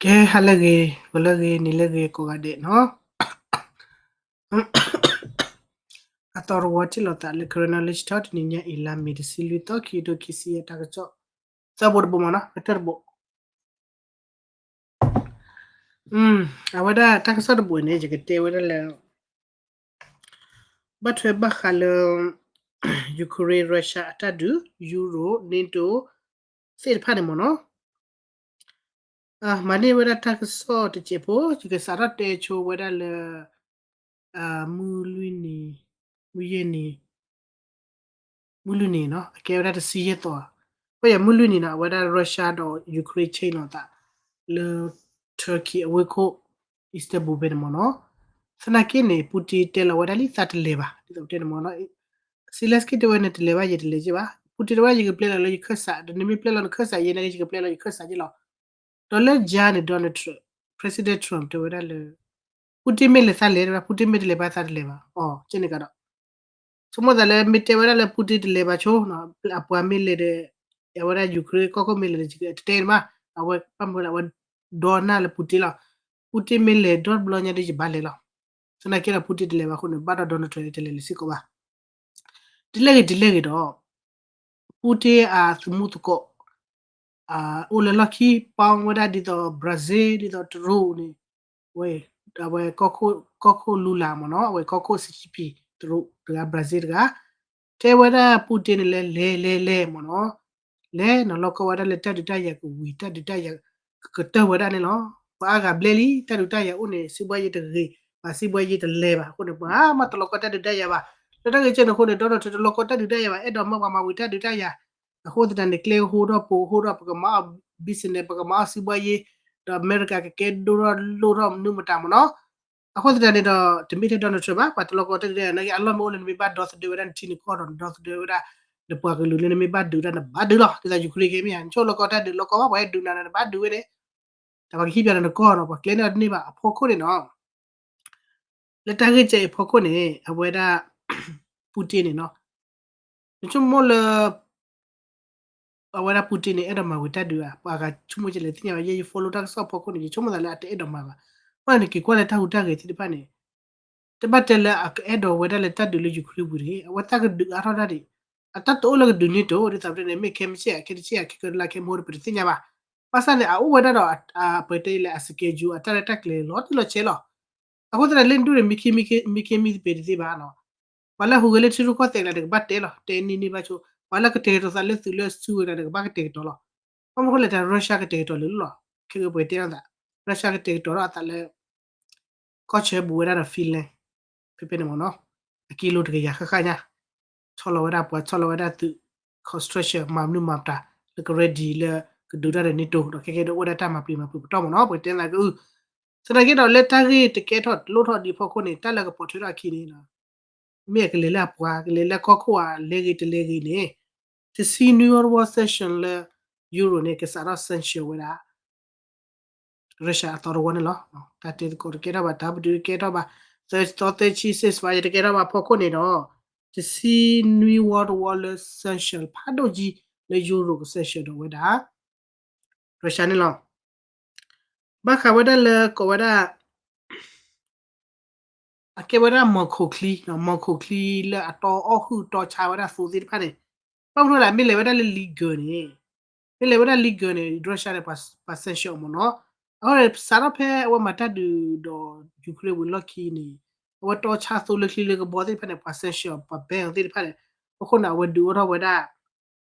ကဲ ဟါလၢအဂ့ၤ ဂီၤလၢအဂ့ၤ နံၤလၢအဂ့ၤ ကိးဂၤဒဲးနီၤ. အသီတဝီထံၣ်လိာ်သးလၢ Karen Knowledge Talk တနံၤညါအံၤ လါမ့ၤတဆံလွံၢ်သီ ခံကထိခံဆံယဲၢ် တၢ်ကစီၣ် သၢဘိတဘိမ့ၢ်နီၤ ကတၢၢ်တဘိ အဝဲဒၣ်တၢ်ကစီၣ်တဘိန့ၣ် ယကတဲဝဲဒၣ်လၢ ဘၣ်ထွဲဘၣ်ဃးလၢ Ukraine Russia အတၢ်ဒုး Euro NATO သ့ၣ်တဖၣ်န့ၣ်မ့ၢ်နီၤ. မၤန့ၢ်ဝဲဒၣ်တၢ်ကစီၣ်တစဲးဖိ ယကစးထီၣ်တဲဆိဝဲဒၣ်လၢ မုၢ်လွံၢ်နံၤ မုၢ်ယဲၢ်နံၤ မုၢ်လွံၢ်နံၤနီၤ အကဲဝဲဒၣ်တဆံယဲၢ်သီ ပယမုၢ်လွံၢ်နံၤနီၤ အဝဲဒၣ် Russia ဒီး Ukraine ဆ့ၣ်နီၤသး လၢ Turkey အဝ့ၢ်ခိၣ် Istanbul ဖဲန့ၣ်မ့ၢ်နီၤ. သနာ်က့န့ၣ် Putin တဲလီၤဝဲဒၣ်လံ သးတလဲၤဘၣ် ဒ်သိးပတဲန့ၣ်မ့ၢ်နီၤ. Zelensky တဲဝဲန့ၣ် တလဲၤဘၣ် ယတလဲၤက့ဘၣ် Putin တဲဝဲဒၣ် ယကပျဲလီၤလၢယခၢၣ်စး ဒီးနမ့ၢ်ပျဲလီၤနခၢၣ်စးယဲန့ၣ် ယကပျဲလီၤယခၢၣ်စးက့လီၤ. ဒီးလၢယါန့ၣ် Donald Trump, President Trump တဲဝဲဒၣ်လၢ Putin မ့ၢ်လဲၤသးလဲၤ တဲဝဲဒၣ် Putin မ့ၢ်တလဲၤဘၣ်သးတလဲၤဘၣ် အီၤ ကဲန့ၣ်ကဒီး ဆိကမိၣ်သးလၢမ့ၢ်တဲဝဲဒၣ်လၢ Putin တလဲၤဘၣ်ဆိ အပှၤမ့ၢ်လဲၤဒီး အဝဲဒၣ် Ukraine ကီၢ်ခိၣ်မ့ၢ်လဲၤဒီး တတဲန့ၣ်ဘၣ် အဝဲဘၣ်မနုၤလၢအဝဲဒီနၢ်လၢ Putin လီၤ. Putin မ့ၢ်လဲၤဒီတဘျီညါဒီးယဘၣ်လဲၤလီၤ. သနာ်က့ဒီး Putin တလဲၤဘၣ်အဃိန့ၣ် ဘၣ်ဒီး Donald Trump တလဲၤလၢၤစ့ၢ်ကီးဘၣ်. ဒ်လဲၣ်ဂ့ၤဒ်လဲၣ်ဂ့ၤဒီး Putin အသုးမုၢ်သကိး အိၣ်လၢလီၢ်ခံ ပီဝဲဒၣ်ဒ်သိး Brazil ဒ်သိးတရူးန့ၣ် ဝဲ အဝဲ ကီၢ်ခိၣ်လူလၢ်မ့ၢ်နီၤ အဝဲကီၢ်ခိၣ် Xi Jinping တရူးတဂၤ Brazil တဂၤ တဲဝဲဒၣ် Putin န့ၣ်လၢ လဲၤလဲၤလဲၤမ့ၢ်နီၤ လဲၤနီၤ လီၢ်ကီဝဲဒၣ်လၢတၢ်ဒုးတၢ်ယၤကဝံၤ တၢ်ဒုးတၢ်ယၤကကတၢၢ်ဝဲဒၣ်န့ၣ်လီၤ. ပှၤအါဂၤဘျဲလံ တၢ်ဒုးတၢ်ယၤအိၣ်န့ၣ် စံးဘှါယဲတဂ့ၤ ပှၤစံးဘှါယဲတလဲၤဘၣ် အဃိန့ၣ် ပှၤမၤတလီၤကီတၢ်ဒုးတၢ်ယၤဘၣ်. လၢတၢ်ဂ့ၢ်ကဲန့ၣ်အဃိန့ၣ် Donald Trump တလီၤကီတၢ်ဒုးတၢ်ယၤဘၣ် အဲၣ်ဒိးမၢပှၤမၤဝံၤတၢ်ဒုးတၢ်ယၤ အဃိသတးန့ၣ် ကျဲကဟိဒီး ပိးကဟိဒီး ပကမၤအီၣ် business ပကမၤအီၣ်စံးဘှါယဲ ဒီးအမဲရကၤကကဲဒိၣ်ထီၣ်လိၣ်ထီၣ်မနုၤမတၤမ့ၢ်နီၤ. အဃိသတးန့ၣ်ဒီး တမ့ၢ်ထဲ Donald Trump ဘၣ် ပှၤတလီၤကီတၢ်ဒုးတၢ်ယၤ နာ်က့အလီၢ်မ့ၢ်အိၣ်လၢနမ့ၢ်ဘၣ်ဒီသဒၢဝဲဒၣ်နထံနကီၢ်ဒီးနဒီသဒၢဝဲဒၣ် နပှၤကလုာ်လၢနမ့ၢ်ဘၣ်ဒုးဒၣ်နဘၣ်ဒုးလီၤ. ဒ်သိး Ukraine ခဲမ့ၢ်ဧါ နဆိလီၤကီတၢ်ဒုးလီၤကီဘၣ် ပှၤဟဲဒုးနၤနဘၣ်ဒုးဝဲန့ၣ် တၢ်ပှၤကဟံးပၠးနၤနကီၢ်ဒီး ပှၤကျဲန့ၢ်အီၤတန့ၢ်ဘၣ် အဖီခိၣ်န့ၣ်နီၤ လၢတၢ်ဂ့ၢ်ကဲအံၤဖီခိၣ်န့ၣ် အဝဲဒၣ် Putin န့ၣ်နီၤ နဆိကမိၣ်လၢ အဝဲဒၣ် Putin န့ၣ် အဲၣ်ဒိးမၤဝံၤတၢ်ဒုးဧါ ပှၤဂၤဆိကမိၣ်ကလဲၣ်သ့ၣ်ညါဘၣ် ယဲယ follow တၢ်ကစီၣ်ဖီခိၣ်န့ၣ် ယဆိကမိၣ်သးလၢအတအဲၣ်ဒိးမၤဘၣ်. ဘၣ်န့ၣ်က့ၤကွၢ်လၢတၢ်ဟူးတၢ်ဂဲၤသ့ၣ်တဖၣ်န့ၣ် တဘၣ်တဲလၢအကအဲၣ်ဒိးဝဲဒၣ်လၢတၢ်ဒုးလၢ Ukraine ပူၤတဂ့ၤ အဝဲသးကဒုးအါထီၣ်ဒၣ်ဒံး အတၢ်တအိၣ်လၢကဒုး NATO ဒ်သိးပတဲန့ၣ် မ့ၢ်ခဲမုၢ်ဆ့ၣ် ခဲတဆ့ၣ် ခဲကလါ ခဲမုၢ် ပတသ့ၣ်ညါဘၣ်. ဘၣ်ဆၣ်န့ၣ် အအိၣ်ဝဲဒၣ်ဒီး ပတဲလၢအ schedule အတၢ်ရဲၣ်တၢ်ကျဲၤလီၤတံၢ်လီၤဆဲးလီၤ. အဃိသတးန့ၣ် လၢနဒိၣ်န့ၣ် မံခ့မံခ့မံခ့မံသပ့ၤတသ့ဘၣ်နီၤ. ပှၤလၢဟူးဂဲၤလၢထံရူၢ်ကီၢ်သဲးကျါန့ၣ် ကဘၣ်တဲလီၤ တဲန့ၢ်န့ၢ်ဘၣ်ဆိ, ပှၤလၢကတဲာ်ကတီၤသးလၢသုးလၢစုဝဲၤကျါန့ၣ် ကဘၣ်ကတဲာ်ကတီၤလီၤ. ဘၣ်မနုၤဃိလဲၣ် တၢ် Russia ကတဲာ်ကတီၤလၢာ်လီၤ. ခဲကပှဲၤတဲအသး Russia ကတဲာ်ကတီၤထီၣ်အသးလၢ ကီၢ်ဆၢဘူးဝဲဒၣ်ဒီး Finland ဖဲဖဲန့ၣ်မ့ၢ်နီၤ, အကံလိတကယၤဃၣ်ဃၣ်ညါ, ဆီလီၤဝဲဒၣ်ပှၤ ဆီလီၤဝဲဒၣ်သုး construction မၤမနုၤမၤပတၢ် လၢက ready လၢကဒုးတၢ်ဒီး NATO ဒီးခဲကဲဒိးအိၣ်ဝဲဒၣ်တၢ်မၤပျံၤမၤဖုးပတီၢ်မ့ၢ်နီၤ, ပကတဲသးကအု, သနာ်က့ဒီးလၢတၢ်ဂ့ၢ်တကဲထီၣ်တလိၣ်ထီၣ်ဒံးအဖီခိၣ်န့ၣ် တၢ်လၢကပိာ်ထွဲထီၣ်အခံန့ၣ် မ့ၢ်အကလဲၤလၢအပှၤ ကလဲၤလၢကီၢ်ခိၣ်ဧါ လဲၤဂ့ၤတလဲၤဂ့ၤန့ၣ်, တဆံနွံဝီတဝီ sanction လၢ Euro န့ၣ် ကစးထီၣ် sanction ဝဲဒၣ် Russia အသီတဝီန့ၣ်လီၤ. တၢ်တဲသကိးတကဲထီၣ်ဘၣ်, တၢ်ပတုာ်တကဲထီၣ်ဘၣ်, သၢသီသၢဆံ ceasefire တကဲထီၣ်ဘၣ်အဖီခိၣ်န့ၣ်ဒီး တဆံနွံဝီတဝီလၢ sanction ဖးဒိၣ်ကံ လၢ Euro က sanction ဒီးဝဲဒၣ် Russia န့ၣ်လီၤ. ဘၣ်ဃးဝဲဒၣ်လၢကိးဝဲဒၣ် အကဲဝဲဒၣ် မှောင်ခို ချံ, မှောင်ခို ချံလၢအတီအီၣ်ဟုၣ်တီဆါဝဲဒၣ်သိသ့ၣ်တဖၣ်န့ၣ်, ဘၣ်မနုၤလဲၣ် မ့ၢ်လဲၤဝဲဒၣ်လၢ legal န့ၣ်, မ့ၢ်လဲၤဝဲဒၣ် legal န့ၣ် Russia န့ၣ် ပှၤ sanction မ့ၢ်နီၤ, အဃိန့ၣ် စးထီၣ်ဖဲအဝဲမၤတၢ်ဒုးဒီး Ukraine ဝံၤလီၢ်ခံန့ၣ်, အဝဲတီဆါသိလၢချံလၢကဘီသ့ၣ်တဖၣ်န့ၣ် ပှၤ sanction ပှၤ ban သ့ၣ်တဖၣ်န့ၣ်, အဃိန့ၣ် အဝဲဒုးအိၣ်ထီၣ်ဝဲဒၣ်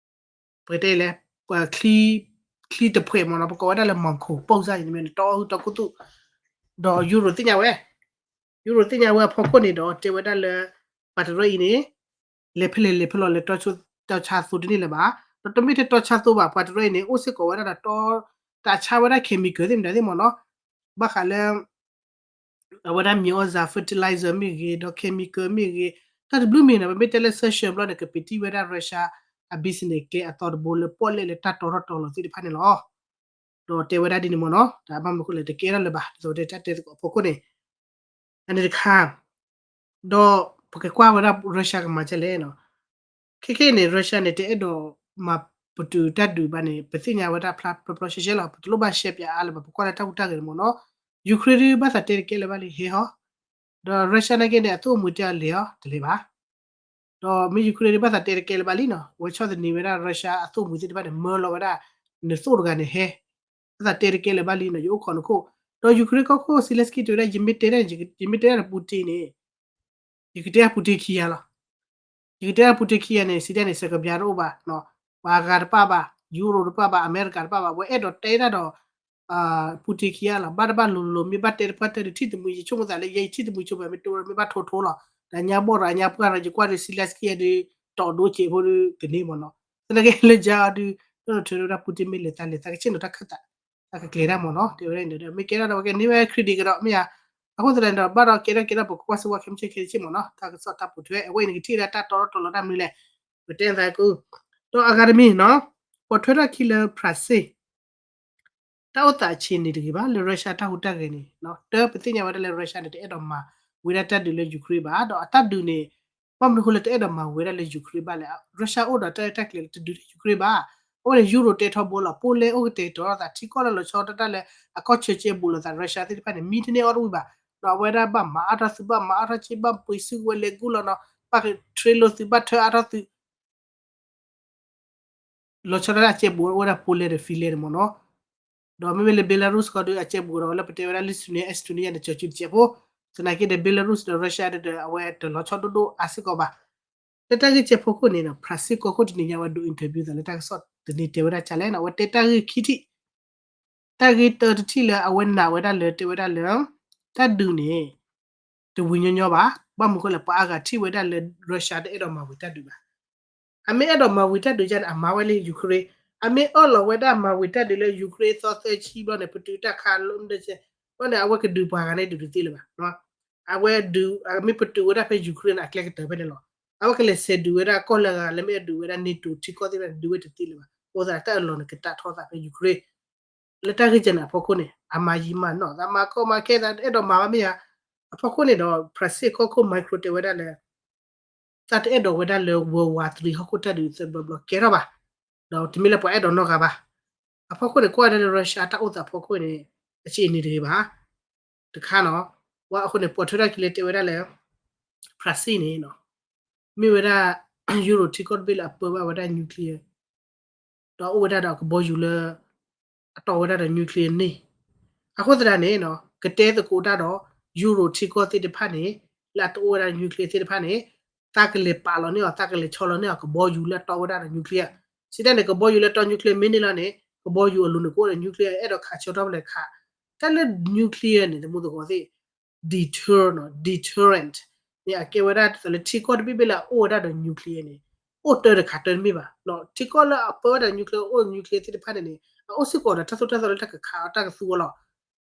ပကတဲလဲၣ်, ပှၤ ချံတဖှဲးမ့ၢ်နီၤ, ပကိးဝဲဒၣ်လၢ မှောင်ခို ပိၢ်စၢ်န့ၣ်မ့ၢ် တီအီၣ်ဟုၣ်တီခိၣ်သူၣ်, ဒီး Euro သ့ၣ်ညါဝဲ, Euro သ့ၣ်ညါဝဲအဖီခိၣ်န့ၣ်ဒီး တဲဝဲဒၣ်လၢ ပှၤတရၢအံၤန့ၣ် လဲၤဖဲလဲၣ်လဲၤဖဲလဲၣ်လဲၤ တီဆါသိတန့ၢ်လၢၤဘၣ်, ဒီးတမ့ၢ်ထဲတီဆါသိဘၣ်, ပှၤတရၢအံၤန့ၣ် အိၣ်စ့ၢ်ကီးဝဲဒၣ်ဒီး တၢ်ဆါဝဲဒၣ် chemical သ့ၣ်မတၤသ့ၣ်မ့ၢ်နီၤ, ဘၣ်ဃးလၢ အဝဲဒၣ်မြေဩဇာ fertilizer မ့ၢ်ဂ့ၤ, ဒီး chemical မ့ၢ်ဂ့ၤ, တၢ်တဘျုးမ့ၢ်နီၤ, ပမ့ၢ်တဲလၢ sanction ဘျီန့ၣ် ကပ့ၤတံၢ်ဝဲဒၣ် Russia အ business ကျဲအသီတဘိလၢပီၣ်လဲၣ်လၢတၢ်တီထီၣ်တီလီၤသ့ၣ်တဖၣ်န့ၣ်လီၤ. ဒီးတဲဝဲဒၣ်ဒ်န့ၣ်မ့ၢ်နီၤ, တၢ်ဘၣ်မနုၤဃိလဲၣ် တကဲထီၣ်လၢၤဘၣ်, ဒ်သိးတဲတၢ်တဲသကိးအဖီခိၣ်န့ၣ်, အန့ၣ်တခါ ဒီးပကကွၢ်ဝဲဒၣ် Russia ကမၤဒ်လဲၣ်နီၤ, ခဲခဲအံၤန့ၣ် Russia န့ၣ် တအဲၣ်ဒိးမၤ ပတုာ်တၢ်ဒုးဘၣ်န့ၣ် ပသ့ၣ်ညါဝဲဒၣ်ဖျါဖျါရှဲရှဲလီၤ. ပတလိၣ်ဘၣ်ရှဲပၠးအါလၢၤဘၣ်, ပကွၢ်လၢတၢ်ဟူးတၢ်ဂဲၤန့ၣ်မ့ၢ်နီၤ. Ukraine ဒုးဘၣ်သးတဲတကဲလၢၤဘၣ်လံ ဟဲဟီ, ဒီး Russia နာ်က့န့ၣ် အသူၣ်အမုာ်တဲအီၤလဲၤအီၤ တလဲၤဘၣ်. ဒီးမ့ၢ် Ukraine ဒုးဘၣ်သးတဲတကဲလၢၤဘၣ်လံနီၤ, အဝဲဆီၣ်သနံးဝဲဒၣ် Russia အသူၣ်အမုာ်သ့ၣ်တဖၣ်န့ၣ် မၢလီၤဝဲဒၣ် နသိၣ်တဂၤန့ၣ်ဟဲ, ဘၣ်သးတဲတကဲလၢၤဘၣ်လံနီၤ, ယအိၣ်ခိးနခိၣ်. ဒီး Ukraine ကီၢ်ခိၣ် Zelenskyy တဲဝဲဒၣ် ယမ့ၢ်တဲဒၣ် ယမ့ၢ်တဲဒၣ်ဒီး Putin န့ၣ် ယကတဲဒၣ် Putin ခံဂၤလီၤ. ယကတဲဒၣ် Putin ခံဂၤန့ၣ် စံးတၢ်န့ၣ် စကဘျါတအိၣ်ဘၣ်, ပှၤအဂၤတပၣ်ဘၣ်, Euro တပၣ်ဘၣ်, အမဲရကၤတပၣ်ဘၣ်, အဝဲအဲၣ်ဒိးတဲဒၣ်ဒီး Putin ခံဂၤလီၤ. ဘၣ်တဘၣ်လိၤလိၤ မ့ၢ်ဘၣ်တဲတပှၢ်တၢၢ်ဒီး ထံၣ်တမုာ် ယဆိကမိၣ်သးလၢ ယဲယထံၣ်တမုာ်ဆိပှၤ မ့ၢ်တိၢ်မ့ၢ်ဘၣ်ထိထိလီၤ. ဒီးညါဘီၣ်ဒီးအညါပှၢ်ဒီး ယကွၢ်ဒီး Zelenskyy ဒုး တီၢ်ဒိၣ်စဲးဖိဒုး ကန့ၢ်မ့ၢ်နီၤ. သနာ်က့လၢယၤအီၤဒုး ဒီးထၢဝဲဒၣ် Putin မ့ၢ်လဲၤသးလဲၤသးကဆ့ၣ်နီၤတၢ်ခၢၣ်သး သးကကျဲၤတၢ်မ့ၢ်နီၤ, တဲဝဲဒၣ်န့ၣ်ဒီး မ့ၢ်ကဲထီၣ်ဒီး ပကန့ၢ်ဝဲ credit ကဒီးမ့ၢ်ဧါ. အဃိသတးန့ၣ်ဒီး ဘၣ်ဒီးကဲထီၣ်ကဲထီၣ် ပကကွၢ်စ့ၢ်ကီးခဲမုၢ်ဆ့ၣ်ခဲဆ့ၣ်မ့ၢ်နီၤ, တၢ်ကစီၣ်တၢ်ပိာ်ထွဲ အဝဲအံၤန့ၣ် ကထံၣ်ဝဲဒၣ်တၢ်တီတီလီၤတၢ်မနုၤလဲၣ်, ပတဲသးကူ ဒီးအဂၤတမံၤနီၤ, ပိာ်ထွဲထီၣ်ခံလၢ France တၢ်အိၣ်သးအဆံးန့ၣ်တဂ့ၤဘၣ် လၢ Russia တၢ်ဟူးတၢ်ဂဲၤန့ၣ်, တၢ်ပသ့ၣ်ညါဝဲဒၣ်လၢ Russia န့ၣ် တအဲၣ်ဒိးမၤဝံၤဒၣ်တၢ်ဒုးလၢ Ukraine ဘၣ်, ဒီးအတၢ်ဒုးန့ၣ် ဘၣ်မနုၤအဃိလၢတအဲၣ်ဒိးမၤဝံၤဝဲဒၣ်လၢ Ukraine ဘၣ်လဲၣ်, Russia အိၣ်ဒီးတၢ်ရဲၣ်တၢ်ကျဲၤလၢတဒုးလၢ Ukraine ဘၣ်. အဝဲန့ၣ် Euro တဲထီဘိလီၤ, ပူၤလဲၢ်အိၣ်ကတဲာ်ကတီၤထီၣ်သး ထံကီၢ်လၢလီၤဆီဒၣ်တၢ်လၢအကီၢ်ဆၢကဲဘူးလိာ်သး Russia သ့ၣ်တဖၣ်န့ၣ် မံတန့ၢ်အီၣ်တဝံၤဘၣ်, ဒီးအဝဲဒၣ်ဘၣ်မၤအါထီၣ်သုး ဘၣ်မၤအါထီၣ်စ့ ဘၣ်ပှ့ၤစုကဝဲၤလဲၤကူၣ်လီၤနီၤ, ဘၣ်က train လိာ်သုး ဘၣ်ထၢအါထီၣ်သုး လီၤဆီဒၣ်တၢ်အကဲဘူးအိၣ်ဝဲဒၣ် ပူၤလဲၢ်ဒီး Finland န့ၣ်မ့ၢ်နီၤ. ဒီးမ့မ့ၢ်လၢ Belarus ကီၢ်ဒုး အကဲဘူးဒီး လၢပတဲဝဲဒၣ် Lithuania Estonia န့ၣ် ကၠီၤစုတကဲးဖိ, သနာ်က့ဒီး Belarus ဒီး Russia ဒီး အဝဲတလီၤဆီဒိၣ်ဒိၣ်အါစ့ၢ်ကီးဘၣ်. လၢတၢ်ဂ့ၢ်ကဲးဖိခိၣ်န့ၣ်နီၤ France ကီၢ်ခိၣ်တနံၤညါဝဲဒိး interview သးလၢတၢ်ကစီၣ်တနံၤတဲဝဲဒၣ်ကလဲၣ်နီၤ, အဝဲတဲတၢ်ဂ့ၢ်ခံထံၣ် တၢ်ဂ့ၢ်တၢတထံၣ်လၢအဝဲနာ်ဝဲဒၣ်လၢတဲဝဲဒၣ်လၢ တၢ်ဒုးန့ၣ် တဝံၤညီညီဘၣ်, ဘၣ်မနုၤဃိလဲၣ် ပှၤအါဂၤထံၣ်ဝဲဒၣ်လၢ Russia တအဲၣ်ဒိးမၤဝံၤတၢ်ဒုးဘၣ်. အမ့ၢ်အဲၣ်ဒိးမၤဝံၤတၢ်ဒုးယါန့ၣ် အမၤဝဲလၢ Ukraine, အမ့ၢ်အၢၣ်လီၤဝဲဒၣ်မၤဝံၤတၢ်ဒုးလၢ Ukraine သီသၢဆံဘျီန့ၣ် ပတုာ်တၢ်ခးလၢမ့ၢ်တဆဲး, ဘျီန့ၣ် အဝဲကဒုးပှၤဂၤန့ၣ်ဒုးတသ့လၢၤဘၣ်. အဝဲဒုး မ့ၢ်ပတုာ်ဝဲဒၣ်ဖဲ Ukraine န့ၣ် အကျဲကတၢၢ်ဖဲန့ၣ်လီၤ. အဝဲကလဲၤဆဲးဒုးဝဲဒၣ်ကီၢ်လၢအဂၤလၢမ့ၢ်အဒုးဝဲဒၣ် NATO ထံကီၢ်သ့ၣ်တဖၣ်န့ၣ် ဒုးဝဲတသ့လၢၤဘၣ်. အဃိသတးတၢ်အၢၣ်လီၤန့ၣ် ကတၢၢ်ထီၣ်သးဖဲ Ukraine လၢတၢ်ဂ့ၢ်ကဲးန့ၣ်အဖီခိၣ်န့ၣ် အမၤယံာ်မၤနီၢ်သး မၤကီမၤခဲသး တအဲၣ်ဒိးမၤဘၣ်မ့ၢ်ဧါ. အဖီခိၣ်န့ၣ်ဒီး France ကီၢ်ခိၣ် Macron တဲဝဲဒၣ်လၢ သးတအဲၣ်ဒိးဝဲဒၣ်လၢ World War Three ဟီၣ်ခိၣ်တၢ်ဒုးသၢဘျီဘျီကဲထီၣ်ဘၣ်. ဒီးတမ့ၢ်လၢပှၤအဲၣ်ဒိးနီတဂၤဘၣ်. အဖီခိၣ်န့ၣ် ကွၢ်ဝဲဒၣ်လၢ Russia တၢ်အိၣ်သးဖီခိၣ်န့ၣ် အဆံးန့ၣ်တဂ့ၤဘၣ် တခါနီၤ. ဝဲအဃိန့ၣ် ပိာ်ထွဲထီၣ်ခံလၢတဲဝဲဒၣ်လၢ France န့ၣ်နီၤ မ့ၢ်ဝဲဒၣ် Euro ထံကီၢ်တဘ့ၣ်လၢအပၢဘၣ်ဝဲဒၣ် nuclear ဒီးအိၣ်ဝဲဒၣ်ဒီးကဘီယူၤလၢ အတီဝဲဒၣ်ဒီး nuclear န့ၣ်, အဃိသတးန့ၣ်နီၤ ကတဲသကိးတၢ်ဒီး Euro ထံကီၢ်သ့ၣ်တဖၣ်န့ၣ် လၢအတအိၣ်ဝဲဒၣ် nuclear သ့ၣ်တဖၣ်န့ၣ် သးကလဲၤပာ်လီၤန့ၢ်အီၤ သးကလဲၤဆီလီၤန့ၢ်အီၤ ကဘီယူၤလၢအတီဝဲဒၣ်ဒီး nuclear စံးတၢ်န့ၣ် ကဘီယူၤလၢတီ nuclear မ့ၢ်န့ၢ်လီၤန့ၣ် ကဘီယူၤအလိၤန့ၣ် ကအိၣ်ဒီး nuclear အဲၣ်ဒိးခးဆၢထီၣ်ဖဲလဲၣ်ခး. တၢ်လၢ nuclear န့ၣ် တမူသကိးသ့ၣ် deter နီၤ deterrent န့ၣ် အကဲဝဲဒၣ်ဒ်သိးလၢထံကီၢ်တဘ့ၣ်ဘ့ၣ်လၢအအိၣ်ဝဲဒၣ်ဒီး nuclear န့ၣ် အိၣ်တၢ်တခးတၢ်တမ့ၢ်ဘၣ်. ထံကီၢ်လၢအပၢဝဲဒၣ် nuclear အိၣ် nuclear သ့ၣ်တဖၣ်န့ၣ်န့ၣ် အအိၣ်စ့ၢ်ကီးဒီးတၢ်သိၣ်တၢ်သီလၢတၢ်ကခးအီၤတၢ်ကသူအီၤလီၤ.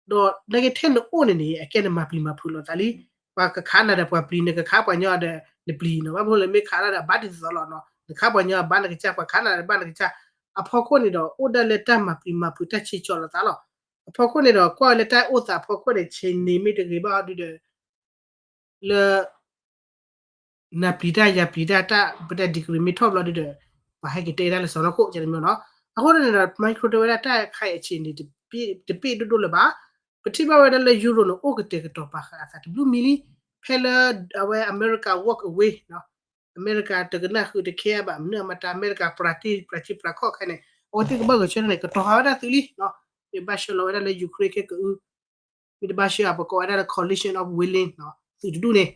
ဒီးနာ်က့ထဲနအိၣ်န့ၣ်န့ၣ် အကဲနမၤပျံၤမၤဖုးလိာ်သးလံ. ပှၤကခးနၤဒီးပှၤပျံၤ နကခးပှၤညီဒီးနပျံၤနီၤ. ဘၣ်မနုၤလဲၣ် မ့ၢ်ခးနၤဒီးဘၣ်ဒ်သိးသိးလီၤနီၤ. နခးပှၤညီဘၣ်နကစၢ် ပှၤခးနၤဒီးဘၣ်နကစၢ်. အဖီခိၣ်န့ၣ်ဒီး အိၣ်ဒၣ်လၢတၢ်မၤပျံၤမၤဖုးတၢ်ဆံးကၠီလိာ်သးလီၤ. အဖီခိၣ်န့ၣ်ဒီး ကွၢ်ဝဲလၢတၢ်အိၣ်သးအဖီခိၣ်န့ၣ် ဆံးန့ၣ်မ့ၢ်တဂ့ၤဘၣ်အီၤဒုဒီး လၢ နၤပျံၤတၢ်ယၤပျံၤတၢ် တၢ်ပတဲ degree မ့ၢ်ထီၣ်ဘျီဒုဒီး ပှၤဟဲက့ၤတဲဒၣ်လၢစီၤနီၢ်ခိၣ် ကဲတမံၤနီၤ. အဃိန့ၣ်ဒီး Macron တဲဝဲဒၣ်တၢ်ခါအံၤအဆံးန့ၣ် တပ့ၢ်ဒိၣ်ဒိၣ်လၢၤဘၣ်. ပထံၣ်ဘၣ်ဝဲဒၣ်လၢ Euro န့ၣ် အိၣ်ကတဲာ်ကတီၤပာ်ဃာ်အသးတဘျုးမံၤလံ. ဖဲလၢအဝဲအမဲရကၤ walk away နီၤ အမဲရကၤတကနၣ်ဃုာ်တခဲအဘၣ် မနုၤအမတၤ အမဲရကၤ ပှၤတံၢ်ပှၤဆံးပှၤခီၣ်ခဲန့ၣ် အဝဲသ့ၣ်ကဘၣ်ဂဲၤဆၢထၢၣ်န့ၣ် ကတီၤဃာ်ဝဲဒၣ်သုးလံနီၤ. မ့ၢ်ဘၣ်ဆှၢလီၤဝဲဒၣ်လၢ Ukraine ခဲကအု မ့ၢ်တဘၣ်ဆှၢ ပကိးဝဲဒၣ်လၢ coalition of willing နီၤ သုးတဒူၣ်န့ၣ်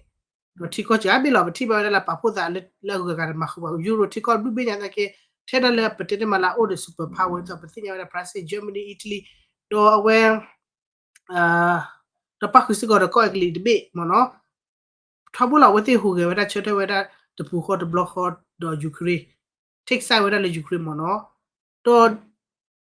ဒီးထံကီၢ်စှၤဘ့ၣ်လီၤ. ပထံၣ်ဘၣ်ဝဲဒၣ်လၢပာ်ဖှိၣ်သးလၢအဂုၤအဂၤတမၤဃုာ်ဘၣ် Euro ထံကီၢ်တဘ့ၣ်ညါသနာ်က့ ထဲဒၣ်လၢပတဲတ့ၢ်မးလၢအအိၣ်ဒီး superpower ဒ်သိးပသ့ၣ်ညါဝဲဒၣ် France Germany Italy ဒီးအဝဲ ဒီးပၣ်ဃုာ်စ့ၢ်ကီးဒီးကီၢ်အဲကလံးတဘ့ၣ်မ့ၢ်နီၤ. ထီဘိလီၤ အဝဲသ့ၣ်ဟူးဂဲၤဝဲဒၣ်ဆၢထၢၣ်ဝဲဒၣ်တပူၤဃီတဘျီဃီဒီး Ukraine, take side ဝဲဒၣ်လၢ Ukraine မ့ၢ်နီၤ. ဒီး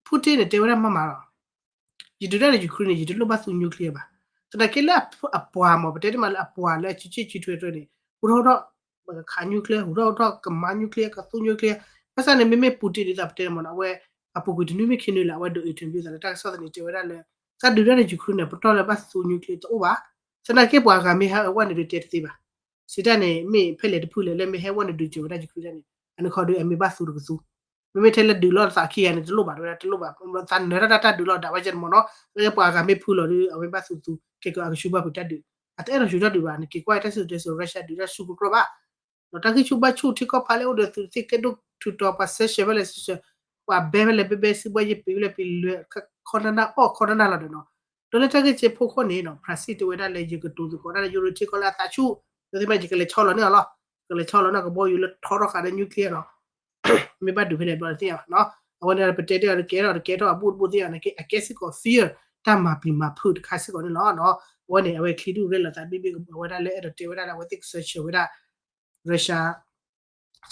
Putin န့ၣ် တဲဝဲဒၣ်မးမးလီၤ. ယဒုးတၢ်ဒီး Ukraine န့ၣ် ယတလိၣ်ဘၣ်သူ nuclear ဘၣ်. သနာ်က့လၢအပှၤမ့ၢ် ပတဲတ့ၢ်မးလၢအပှၤလၢအစုစ့ၣ်စုထွဲထွဲန့ၣ် ဟူးထီၣ်ဟူးထီၣ် ပကခး nuclear ဟူးထီၣ်ဟူးထီၣ် ကမၤ nuclear ကသူ nuclear. ဘၣ်ဆၣ်န့ၣ် မ့မ့ၢ် Putin ဒ်သိးပတဲန့ၣ်မ့ၢ်နီၤ အဝဲ အပူၤကွံာ်တနွံမ့ၢ်ခံနွံလၢ အဝဲဒိး interview သးလၢတၢ်ကစီၣ်သန့ တဲဝဲဒၣ်လၢ သးဒုးတၢ်ဒီး Ukraine န့ၣ် ပတီၢ်လၢဘၣ်သူ nuclear တအိၣ်ဘၣ်. သနာ်က့ပှၤဂၤမ့ၢ်ဟဲဝဲန့ၣ်ဒုးတဲတသ့ဘၣ်. စံးတၢ်န့ၣ် မ့ၢ်ဖဲလဲၣ်တဖုလဲၣ်လၢမ့ၢ်ဟဲဝဲန့ၣ်ဒုးစၢၤဝဲဒၣ် Ukraine န့ၣ် အန့ၣ်ခီဒုးအမ့ၢ်ဘၣ်သူတကသူ မ့မ့ၢ်ထဲလၢဒုးလိာ်သးခံဂၤန့ၣ် တလိၣ်ဘၣ်တဝဲဒၣ် တလိၣ်ဘၣ် သးနၢၤတၢ်တၢ်ဒုးလိာ်ဒၣ်ဝဲကဲန့ၣ်မ့ၢ်နီၤ, လၢပှၤဂၤမ့ၢ်ဖုလီၤဒီး အဝဲဘၣ်သူသူ ခဲကီးအကဆူးဘၣ်ဖုးတၢ်ဒုး, အတအဲၣ်ဒိးဆူးတၢ်ဒုးဘၣ်, နက့ၤကွၢ်တၢ်စံၣ်စိၤတဲစိၤ Russia ဒုးတၢ်ဆူၣ်ပကြၢၢ်ဘၣ် ဒီးတၢ်ဂံၢ်ဆူၣ်ဘါဆူၣ်ထံကီၢ်ဖးလဲၢ်အိၣ်ဒီးသုးသ့ၣ်ကဲဒိၣ်ထူးတီၤ ပှၤ sanction ဖဲလဲၣ် sanction, ပှၤဘဲဖဲလဲၣ်ဘဲဘဲ စံးဘှီယဲၢ်ပံၤဖဲလဲၣ်ပံၤလဲၢ် ခီနၢ်နၢ်အီၣ်ခီနၢ်နၢ်လီၤဒီးနီၤ, ဒီးလၢတၢ်ဂ့ၢ်ကဲဖိခိၣ်န့ၣ်နီၤ ဖရၣ်စံၣ်တဲဝဲဒၣ်လၢယကတိၤသကိးတၢ်လၢယူရိထံကီၢ်လၢအသးဆူၣ်, ဒီးသ့ၣ်မးယကလဲၤဆီလီၤန့ၢ်အီၤလီၤ, ကလဲၤဆီလီၤန့ၢ်ကဘီယူၤလၢထီထီၣ်ဃာ်ဒီး nuclear နီၤ မ့ၢ်ဘၣ်ဒုးဖဲလဲၣ်ဘျီတသ့ၣ်ညါဘၣ်နီၤ, အဝဲန့ၣ်ပတဲတ့ၢ်အီၤတကဲထီၣ်တကဲထီၣ်အဘူၣ်တဘူၣ်သ့ၣ်ညါန့ၣ် အကဲစ့ၢ်ကီး fear တၢ်မၤပျံၤမၤဖုးတခါစ့ၢ်ကီးန့ၣ်လီၤနီၤ, အဝဲန့ၣ် အဝဲချံဒူၣ်ရဲၣ်လီၤသးဘ့ၣ်ဘ့ၣ်ကဘၣ်ဝဲဒၣ်လၢအဲၣ်ဒိးတဲဝဲဒၣ်လၢ အဝဲသ့ၣ်ကစၢၢ်ဆၢဝဲဒၣ် Russia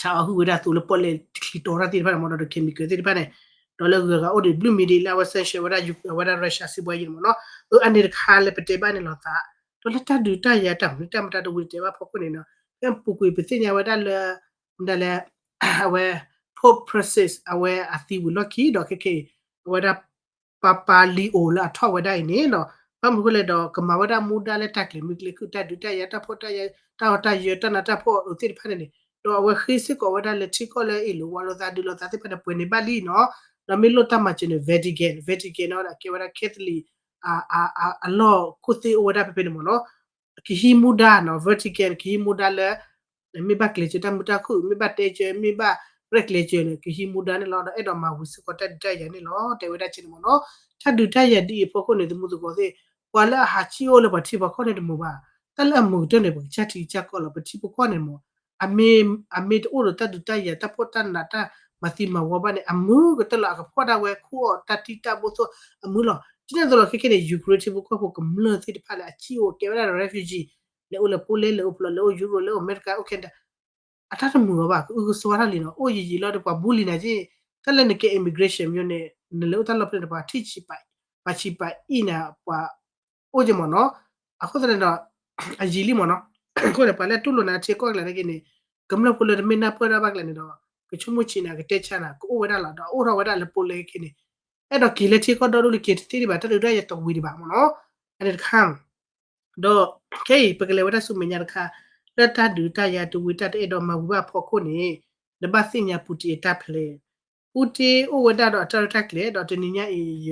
ဆါအီၣ်ဟုၣ်ဝဲဒၣ်သိးလၢပီၣ်လဲၣ်ချံတီတၢ်သ့ၣ်တဖၣ်န့ၣ်မ့ၢ်နီၤ ဒီး chemical သ့ၣ်တဖၣ်န့ၣ်, ဒီးလၢဂုၤဂၤအိၣ်ဒံးဘျုးမံၤဒံးလၢအဝဲ sanction ဝဲဒၣ် ဝဲဒၣ် Russia စံးဘှီယဲၢ်န့ၣ်မ့ၢ်နီၤ, အန့ၣ်တခါလၢပတဲဘၣ်န့ၣ်လီၤသး, ဒီးလၢတၢ်ဒုးတၢ်ယၤတၢ်မနုၤတၢ်မတၤတဝံၤတတဲဘၣ်ဖီခိၣ်န့ၣ်နီၤ, ဖဲပူၤကွံာ်ပသ့ၣ်ညါဝဲဒၣ်လၢ မတၤလဲၣ် အဝဲ Pope Francis အဝဲအသံဝံၤလီၢ်ခံဒီးခဲခဲအံၤ အဝဲဒၣ် ပၤပၤလံၤအိၣ်လၢအထီၣ်ဝဲဒၣ်အံၤန့ၣ်နီၤ, ဘၣ်မနုၤဃိလဲၣ်ဒီး ကမၤဝဲဒၣ်မူဒါလၢတၢ်ကျဲၤမုၢ်ကျဲၤခုၣ် တၢ်ဒုးတၢ်ယၤတၢ်ဖှီၣ်တၢ်ယာ် တၢ်အီၣ်တၢ်ယၢၤ တၢ်နးတၢ်ဖှီၣ်အသ့ၣ်တဖၣ်န့ၣ်န့ၣ်, ဒီးအဝဲဃ့စ့ၢ်ကီးဝဲဒၣ်လၢထံကီၢ်လၢအ့ၣ်လိာ်ဝါလိာ်သးဒုးလိာ်သးသ့ၣ်တဖၣ်န့ၣ် ပှဲၤန့ၢ်ဘၣ်လံနီၤ, ဒီးမ့ၢ်လိၣ်တၢ်မၤစၢၤန့ၣ် Vatican, Vatican နီၤဒီးကဲဝဲဒၣ် Catholic အလီၢ်ခိၣ်သ့ၣ်အိၣ်ဝဲဒၣ်ဖဲဖဲန့ၣ်မ့ၢ်နီၤ, ကဟံးမူဒါနီၤ Vatican ကဟံးမူဒါလၢ မ့ၢ်ဘၣ်ကျဲးစၢးတၢ်မုာ်တၢ်ခုၣ် မ့ၢ်ဘၣ်တဲစၢၤ မ့ၢ်ဘၣ်ရဲၣ်ကျဲၤစၢၤန့ၣ် ကဟံးမူဒါန့ၣ်လီၤ. ဒီးအဲၣ်ဒိးမၤဝံၤစ့ၢ်ကီးတၢ်ဒုးတၢ်ယၤန့ၣ်လီၤ တဲဝဲဒၣ်ကဲန့ၣ်မ့ၢ်နီၤ. တၢ်ဒုးတၢ်ယၤဒ်အံၤအဖီခိၣ်န့ၣ် သမူသကိးသ့ၣ် ပှၤလၢအဟးစံၣ်အိၣ်လၢပှၤထံပှၤကီၢ်န့ၣ်တမုာ်ဘၣ်. တၢ်လၢအမုာ်ကတၢၢ်န့ၣ် ပကစၢ်ထံကစၢ်ကီၢ်လီၤ ပထံပကီၢ်န့ၣ်မ့ၢ် အမ့ၢ်တအိၣ်ဒီးတၢ်ဒုးတၢ်ယၤတၢ်ဖှီၣ်တၢ်နးတၢ်မၤသံမၤဝီဘၣ်န့ၣ် အမုာ်ကတၢၢ်လီၤ အကဖှီၣ်ဒၣ်ဝဲခူၣ်အီၤတၢ်တံၢ်တၢ်ဘိသိၣ်အမုာ်လီၤ. ဒ်န့ၣ်အသိးလီၤခဲခဲန့ၣ် Ukraine ထံဖိကီၢ်ဖိကမျၢၢ်သ့ၣ်တဖၣ်လၢအစံၣ်အိၣ်ကဲဝဲဒၣ် refugee လဲၤအိၣ်လၢ Poland လဲၤအိၣ်ဖျိး လဲၤအိၣ် Europe လဲၤအိၣ် America အိၣ် Canada အတၢ်တမုာ်အီၤဘၣ် ကအုကစွါတၢ်လံနီၤ အိၣ်ယံာ်ယံာ်လီၤဒီး ပှၤဘူးလံနၤက့ တၢ်လၢနကဲ immigration မ့ၢ်န့ၣ် နလဲၤအိၣ်တၢ်လီၢ်ဖဲန့ၣ် ပှၤထံၣ်ဆံးပာ် ပှၤဆံးပာ်အံၣ်နၤ ပှၤအိၣ်က့မ့ၢ်နီၤ အဃိသတးန့ၣ်ဒီး အယံာ်လံမ့ၢ်နီၤ အဃိန့ၣ် ပှၤလၢတူၢ်လိာ်နၤထံကီၢ်ကျါန့ၣ်က့န့ၣ် ကမျၢၢ်ဖိလၢတမ့ၢ်နၢ်ပၢၢ်ဒၣ်ဘၣ်ကျါန့ၣ်ဒီး ကဆိကမိၣ်ဆံးနၤ ကတဲဆါနၤ ကအိၣ်ဝဲဒၣ်လီၤ ဒီးအိၣ်ထီၣ်ဝဲဒၣ်လၢ Poland ခဲခဲန့ၣ် အဲၣ်ဒိးက့ၤလၢထံကီၢ်ဒီဒူၣ်လၢက့ၤတသ့ဒံးဘၣ် တၢ်ဒုးတၢ်ယၤတဝံၤဒံးဘၣ်မ့ၢ်နီၤ အန့ၣ်တခါ ဒီးခဲအံၤ ပကလဲၤဝဲဒၣ်ဆူမဲာ်ညါတခါ လၢတၢ်ဒုးတၢ်ယၤတဝံၤတၢ်တအဲၣ်ဒိးမၤဝံၤဘၣ်အဖီခိၣ်န့ၣ် နဘၣ်သ့ၣ်ညါ Putin အတၢ်ဖျဲး Putin အိၣ်ဝဲဒၣ်ဒီးအတၢ်ရဲၣ်တၢ်ကျဲၤ ဒီးတနံၤညါအံၤ ယ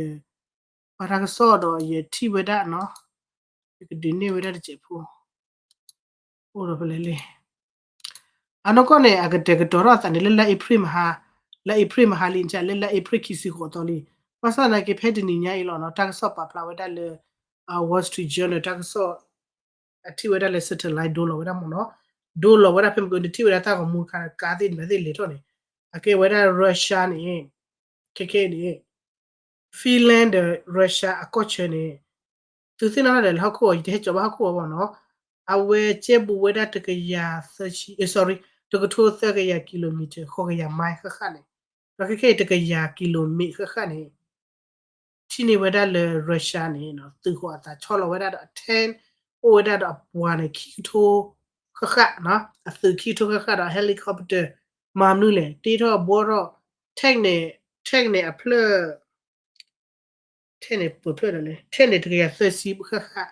ပှၤတၢ်ကစီၣ်ဒီးယထံၣ်ဝဲဒၣ်နီၤ ယကဒုးနဲၣ်ဝဲဒၣ်တစဲးဖိ အိၣ်ဒီးဖဲလဲၣ်လံ အနီၢ်ကီၢ်န့ၣ် အကတဲာ်ကတီၤထီၣ်အသးန့ၣ် လၢလါအ့ဖြ့ၣ်မဟါ လါအ့ဖြ့ၣ်မဟါလံ လၢလါအ့ဖြ့ၣ်ခံဆံဃိးသီလံ ဘၣ်ဆၣ်သနာ်က့ ဖဲတနံၤညါအံၤလီၤနီၤ တၢ်ကစီၣ်ပာ်ဖျါဝဲဒၣ်လၢ Wall Street Journal တၢ်ကစီၣ် အထံၣ်ဝဲဒၣ်လၢ satellite ဒိလီၤဝဲဒၣ်မ့ၢ်နီၤ ဒိလီၤဝဲဒၣ်ဖဲမ့ၢ်ကနထံၣ်ဝဲဒၣ်တၢ်ဂီၤမူတခါ ကါသ့ၣ်တဖၣ်သ့ၣ်လဲၤထီၣ်န့ၣ် အကဲဝဲဒၣ် Russia န့ၣ် ခဲခဲန့ၣ် Finland ဒီး Russia အကီၢ်ဆၢန့ၣ် သုသ့ၣ်နီၣ်ထီၣ်ဒီးလၢဟီၣ်ခိၣ်အီၤ ယတဟဲကၠီၤဘၣ်ဟီၣ်ခိၣ်အီၤဘၣ်နီၤ အဝဲကဲဘူးဝဲဒၣ်တကယၤသၢဆံ sorry တကထိသၢကယၤ kilometer ဃိးကယၤ mile ဃၣ်ဃၣ်န့ၣ် ဒီးခဲခဲအံၤ တကယၤ kilometer ဃၣ်ဃၣ်န့ၣ် ထံၣ်န့ၢ်ဝဲဒၣ်လၢ Russia န့ၣ် သုးဃီၤအသးဆီလီၤဝဲဒၣ်ဒီး tank အိၣ်ဝဲဒၣ်ဒီးအပှၤန့ၣ် ခံကထိဃၣ်ဃၣ် အသုးခံကထိဃၣ်ဃၣ်ဒီး helicopter မၤမနုၤလဲၣ် တ့ထီၣ်ဘှီထီၣ် tank န့ၣ် tank န့ၣ်အဖျၢၣ် tank န့ၣ်ပှဲၤဖျၢၣ်ဒီးလဲၣ် tank န့ၣ် တကယၤသၢဆံဃၣ်ဃၣ်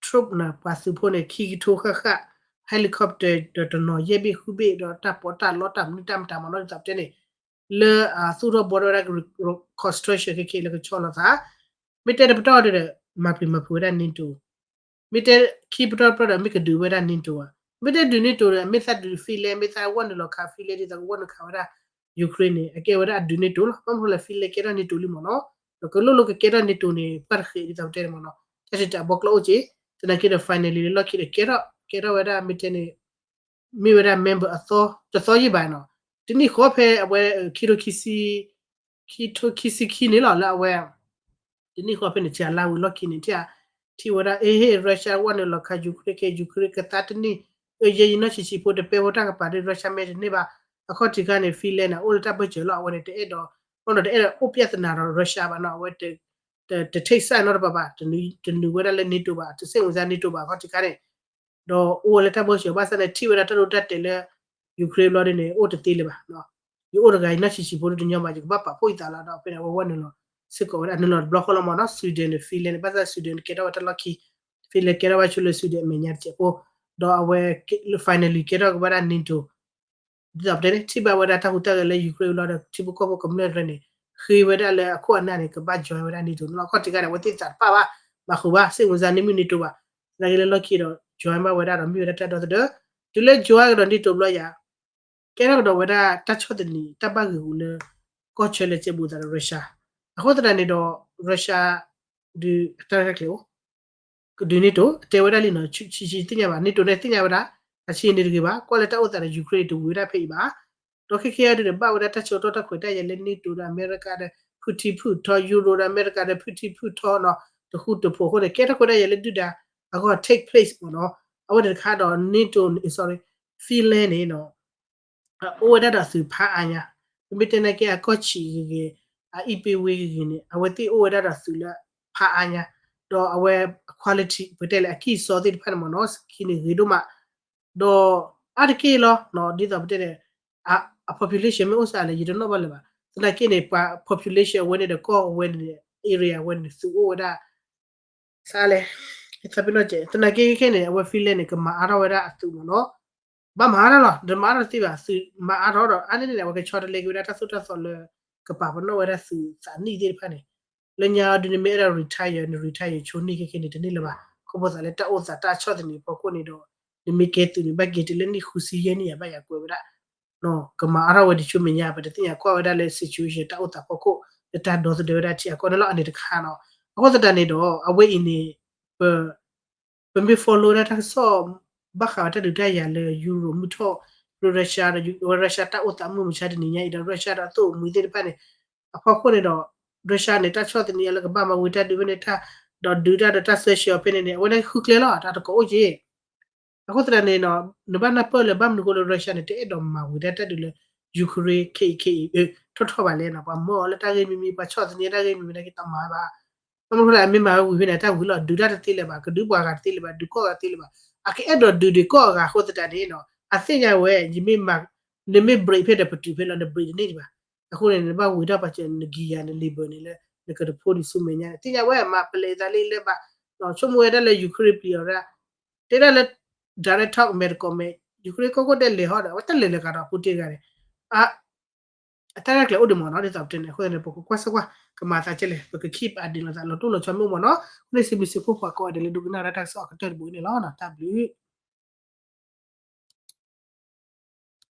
troop န့ၣ် ပှၤသုးဖိန့ၣ် ခံကထိဃၣ်ဃၣ် helicopter ဒီးတနီၤယဲၢ်ဘ့ၣ်ဃုဘ့ၣ်ဒီးတၢ်ပီးတၢ်လီတၢ်မနုၤတၢ်မတၤမၤနီၤဒ်သိးပတဲန့ၣ် လၢအသူၣ်ထီၣ်ဘှီထီၣ်ဝဲဒၣ် construction ခဲခဲလၢကဆီလီၤသး မ့ၢ်တဲတပတီၢ်ဒီး မၤပျံၤမၤဖုးဝဲဒၣ် NATO မ့ၢ်တဲခံပတီၢ်တပတီၢ်ဒီး မ့ၢ်ကဒုးဝဲဒၣ် NATO ဧါ မ့ၢ်တဲဒုး NATO ဒီး မ့ၢ်သးဒုး Finland မ့ၢ်သးဝီၢ်နုာ်လီၤခး Finland ဒ်သိးကဝီၢ်နုာ်ခးဝဲဒၣ် Ukraine န့ၣ် အကဲဝဲဒၣ်အဒုး NATO လီၤ. ဘၣ်မနုၤလဲၣ် Finland ကဲထီၣ် NATO လံမ့ၢ်နီၤ ဒီးကလိၣ်လိၣ်ကကဲထီၣ် NATO န့ၣ် ပှၢ်တဃဲးဒ်သိးပတဲန့ၣ်မ့ၢ်နီၤ တၢ်စံးတၢ်ဘီကျိၣ်အိၣ်က့ သနာ်က့ဒီး finally လၢလီၢ်ခံဒီးကဲထီၣ် ကဲထီၣ်ဝဲဒၣ်မ့ၢ်တဲန့ၣ် မ့ၢ်ဝဲဒၣ် member အသီ တသီယံာ်ဘၣ်နီၤ တနံၣ်ဃီဖဲအဝဲ ခံထိခံဆံ ခံထိခံဆံခံန့ၣ်လီၤ လၢအဝဲ တနံၣ်ဃီဖဲန့ၣ် ဆံးလါဝံၤလီၢ်ခံန့ၣ် ထံၣ် ထံၣ်ဝဲဒၣ် အ့ဟ့ၣ် Russia ဝီၢ်နုာ်လီၤခး Ukraine က့ Ukraine ကသါတနံၣ် အယဲယနီၢ်ဆံးဆံးဖိတပဲဖိတၢ်ကပၤဒီး Russia မ့ၢ်တန့ၢ်ဘၣ် အခီၣ်ထံးခါန့ၣ် Finland န့ၣ် အိၣ်လၢတၢ်ဘၢၣ်စၢၤလီၤ အဝဲန့ၣ် တအဲၣ်ဒိး ဘၣ်ဒီးတအဲၣ်ဒိးအိၣ်ပြဿနာဒီး Russia ဘၣ်နီၤ အဝဲ တ take side နီတပၤဘၣ် တနုာ်ဝဲဒၣ်လၢ NATO ဘၣ် တစိတ်ဝင်စား NATO ဘၣ် အခီၣ်ထံးခါန့ၣ် ဒီးအိၣ်ဝဲလၢတၢ်ဘၢၣ်စၢၤ ဘၣ်ဆၣ်န့ၣ် ထံၣ်ဝဲဒၣ်တၢ်ဒိတၢ်တဲာ်လၢ Ukraine ဘျီဒ်န့ၣ် အိၣ်တသ့လၢၤဘၣ် ယအိၣ်တဂၤအံၤ နီၢ်ဆံးဆံးဖိဒ်တညီဘၣ် ယကဘၣ်ပာ်ဖှိၣ်ယသးလီၤ ဒီးဖဲန့ၣ် အဝဲဝီၢ်နုာ်လီၤ စ့ၢ်ကီးဝဲဒၣ် နုာ်လီၤတဘျီဃီလီၤမ့ၢ်နီၤ Sweden န့ၣ် Finland န့ၣ် ဘၣ်ဆၣ် Sweden န့ၣ် ကဲထီၣ်ဝဲတၢ်လီၢ်ခံ Finland ကဲထီၣ်ဝဲဆူလၢ Sweden အမဲာ်ညါတစဲးဖိ ဒီးအဝဲ finally ကဲထီၣ်က့ၤဝဲဒၣ် NATO ဒ်သိးပတဲန့ၣ် ထံၣ်ဘၣ်ဝဲဒၣ်တၢ်ဟူးတၢ်ဂဲၤလၢ Ukraine လီၤဒီး ထံဖိကီၢ်ဖိကမျၢၢ်တဖၣ်န့ၣ် ဃ့ဝဲဒၣ်လၢအခိၣ်အနၢ်န့ၣ် ကဘၣ် join ဝဲဒၣ် NATO န့ၣ်လီၤ. ခီၣ်ထံးခါန့ၣ် အဝဲသ့ၣ်သးတဖၣ်ဘၣ် မၤဃုာ်ဘၣ် စ့ၣ်မုစါန့ၣ်မ့ၢ် NATO ဘၣ်. သနာ်က့လၢလီၢ်ခံဒီး join ဘၣ်ဝဲဒၣ်ဒီး မ့ၢ်ဝဲဒၣ်တၢ်ဒီသဒၢ တုၤလၢ join ကဒီး NATO ဘျီယၤ ကဲထီၣ်ကဒီးဝဲဒၣ်တၢ်ဆီၣ်သနံး တၢ်ဘၣ်ဂ့ၤဂူာ်လၢ ကီၢ်ဆၢလၢကဲဘူးသးဒီး Russia အဃိသတးန့ၣ်ဒီး Russia ဒုးအတၢ်ရဲၣ်တၢ်ကျဲၤအိၣ် ကဒုး NATO တဲဝဲဒၣ်လံနီၤ ဆံးဆံးသ့ၣ်ညါဘၣ် NATO န့ၣ်သ့ၣ်ညါဝဲဒၣ် အဆံးန့ၣ်တဂ့ၤဘၣ် ကွၢ်လၢတၢ်အိၣ်သးဒီး Ukraine တဝံၤဝဲဒၣ်ဖဲအံၤဘၣ်. ဒီးခဲခဲအံၤဒုးန့ၣ် ဘၣ်ဝဲဒၣ်တၢ်ဆၢကတီၢ်တၢ်ခွဲးတၢ်ယာ်လၢ NATO ဒီးအမဲရကၤဒီး ဖုထံဖုထီ Euro ဒီးအမဲရကၤဒီး ဖုထံဖုထီနီၤ တဃူတဖိးအဃိန့ၣ် ကဲထီၣ်ခွဲးတၢ်ယာ်လၢဒုၣ်ဒါ အဂီၢ် take place မ့ၢ်နီၤ အဝဲန့ၣ်တခါဒီး NATO န့ၣ် sorry Finland န့ၣ်နီၤ အိၣ်ဝဲဒၣ်ဒီးသုးဖးအါညါ, ပမ့ၢ်တဲနာ်က့အကီၢ်ဆံးဂ့ၤဂ့ၤ, အအံၣ်ပ့ဝ့ဂ့ၤဂ့ၤန့ၣ် အဝဲသ့ၣ်အိၣ်ဝဲဒၣ်ဒီးသုးလၢဖးအါညါ, ဒီးအဝဲအ quality ပတဲလၢအကံၢ်စီသ့ၣ်တဖၣ်န့ၣ်မ့ၢ်နီၤ စကံန့ၣ်ဂ့ၤဒိၣ်မး, ဒီးအါတက့ၢ်လီၤ ဒ်သိးပတဲန့ၣ် အ population မ့ၢ်အိၣ်စးလဲၣ် ယတနီၣ်ဘၣ်လၢၤဘၣ်, သနာ်က့န့ၣ် ပှၤ population အဝဲန့ၣ်ဒီးကီၢ်အဝဲန့ၣ် area အဝဲန့ၣ် သုးအိၣ်ဝဲဒၣ် စးလဲၣ်, သနာ်က့ခဲန့ၣ် အဝဲ Finland န့ၣ် ကမၤအါထီၣ်ဝဲဒၣ်အသုးမ့ၢ်နီၤ, ဘၣ်မၤအါထီၣ်လီၤ တမၤအါထီၣ်တသ့ဘၣ်, သုးမၤအါထီၣ်ဒီး အါန့ၣ်န့ၣ် အဝဲကဆီတလဲက့ၤဝဲဒၣ်တၢ်သိၣ်တၢ်သီလၢ ကပာ်ပနီၣ်ဝဲဒၣ်သုးသးနံၣ်သ့ၣ်တဖၣ်န့ၣ်, လၢညါအံၤဒုး နမ့ၢ်အဲၣ်ဒိး retire န retire ဆိန့ၢ်ခဲခဲန့ၣ် တန့ၢ်လၢၤဘၣ်, ခီဖျိသးလၢတၢ်အိၣ်သးတၢ်ဆီၣ်သနံးအဖီခိၣ်န့ၣ်ဒီး နမ့ၢ်ကဲသုးန့ၣ် ဘၣ်က့ၤတုၤလၢနံၣ်ဃုဆံယဲၢ်နံၣ်ယၤ ဘၣ်ယၤကွဲးဝဲဒၣ် ကမၤအါထီၣ်ဝဲတဆူမဲာ်ညါ ပတသ့ၣ်ညါကွၢ်ဝဲဒၣ်လၢ situation တၢ်အိၣ်သးဖီခိၣ် လၢတၢ်ဒီသဒၢဝဲဒၣ်ထံအကီၢ်န့ၣ်လီၤ အန့ၣ်တခါနီၤ, အဃိသတးန့ၣ်ဒီး အဝဲအံၤန့ၣ် ပ ပမ့ၢ် follow ဝဲဒၣ်တၢ်ကစီၣ် ဘၣ်ဃးဝဲတၢ်ဒုးတၢ်ယၤလၢ Europe မုၢ်ထီၣ် Russia ဒီး Russia တၢ်အိၣ်သးမုၢ်မဆါတနံၤညါအံၤဒီး Russia ဒီးအသိၣ်အမှံၤသ့ၣ်တဖၣ်န့ၣ် အဖီခိၣ်န့ၣ်ဒီး Russia န့ၣ် တၢ်ဆီၣ်သနံးအလၢကဘၣ်မၤဝံၤတၢ်ဒုးဖဲန့ၣ် တၢ်ဒီးဒုးတၢ်ဒီးတၢ်စၢဆှၢအီၤဖဲန့ၣ်န့ၣ် အဝဲန့ၣ်ဃုကျဲလီၤ တၢ်တကိးအိၣ်က့ အဃိသတးန့ၣ်နီၤ နဘၣ်နၢ်ပၢၢ်လၢဘၣ်မနုၤအဃိလၢ Russia န့ၣ် တအဲၣ်ဒိးမၤဝံၤဒၣ်တၢ်ဒုးလၢ Ukraine ခဲအံၤခဲအံၤ ထီၣ်ထီၣ်ဘၣ်လဲၣ်နီၤ ပှၤမၢအီၤလၢတၢ်ဂ့ၢ်မံၤမံၤ ပှၤဆီၣ်သနံးတၢ်ဂ့ၢ်မံၤမံၤ နာ်က့တမၤဝဲဘၣ် ဘၣ်မနုၤအဃိလဲၣ် အမ့ၢ်မၤဝဲဝံၤဖဲန့ၣ် တၢ်ဝံၤလီၤ ဒုးတၢ်တသ့လၢၤဘၣ် ကဒုးပှၤဂၤတသ့လၢၤဘၣ် ဒုးကီၢ်ဂၤတသ့လၢၤဘၣ် အကအဲၣ်ဒိးဒုးဒံးကီၢ်အဂၤအဃိသတးန့ၣ်နီၤ အသ့ၣ်ညါဝဲ ယမ့ၢ်မၤ နမ့ၢ် break ဖဲဒီးပတုာ်ဖဲလီၤ န break တန့ၢ်ဒံးဘၣ် အဃိန့ၣ် နဘၣ်ဝံၤထီၣ်ပှၤစၢၤ န gear န lever န့ၣ်လၢ နကတဖိဒံးဆူမဲာ်ညါန့ၣ် သ့ၣ်ညါဝဲ မၤပလဲၤသးလၢလၢဘၣ် ဆိကမိၣ်ဝဲဒၣ်လၢ Ukraine ပျံၤအီၤဒၣ် တဲဒၣ်လၢ direct talk မဲာ်တကိးမဲာ် Ukraine ကီၢ်ခိၣ်တဲလဲၤဟီဒီး အဝဲတလဲၤလၢၤကဒီးပူၤတ့ၢ်ဂၤန့ၣ် အ အတၢ်ရဲၣ်ကျဲၤအိၣ်ဒံးမ့ၢ်နီၤ ဒ်သိးပတဲန့ၣ် အဃိသတးန့ၣ် ပကကွၢ်စၢၤကွၢ် ကမၤသးကဲလဲၣ် ပက keep update လိာ်သးလီၤတိၢ်လီၤဆီမ့ၢ်အိၣ်မ့ၢ်နီၤ ဃိန့ၣ်စံးဘျုးစံးဖှိၣ်ပှၤကိးဂၤဒဲးလၢဒိကနၣ်ဝဲဒၣ်တၢ်ကစီၣ်အကတၢၢ်တဘိအံၤန့ၣ်လီၤ တၢ်ဘျုး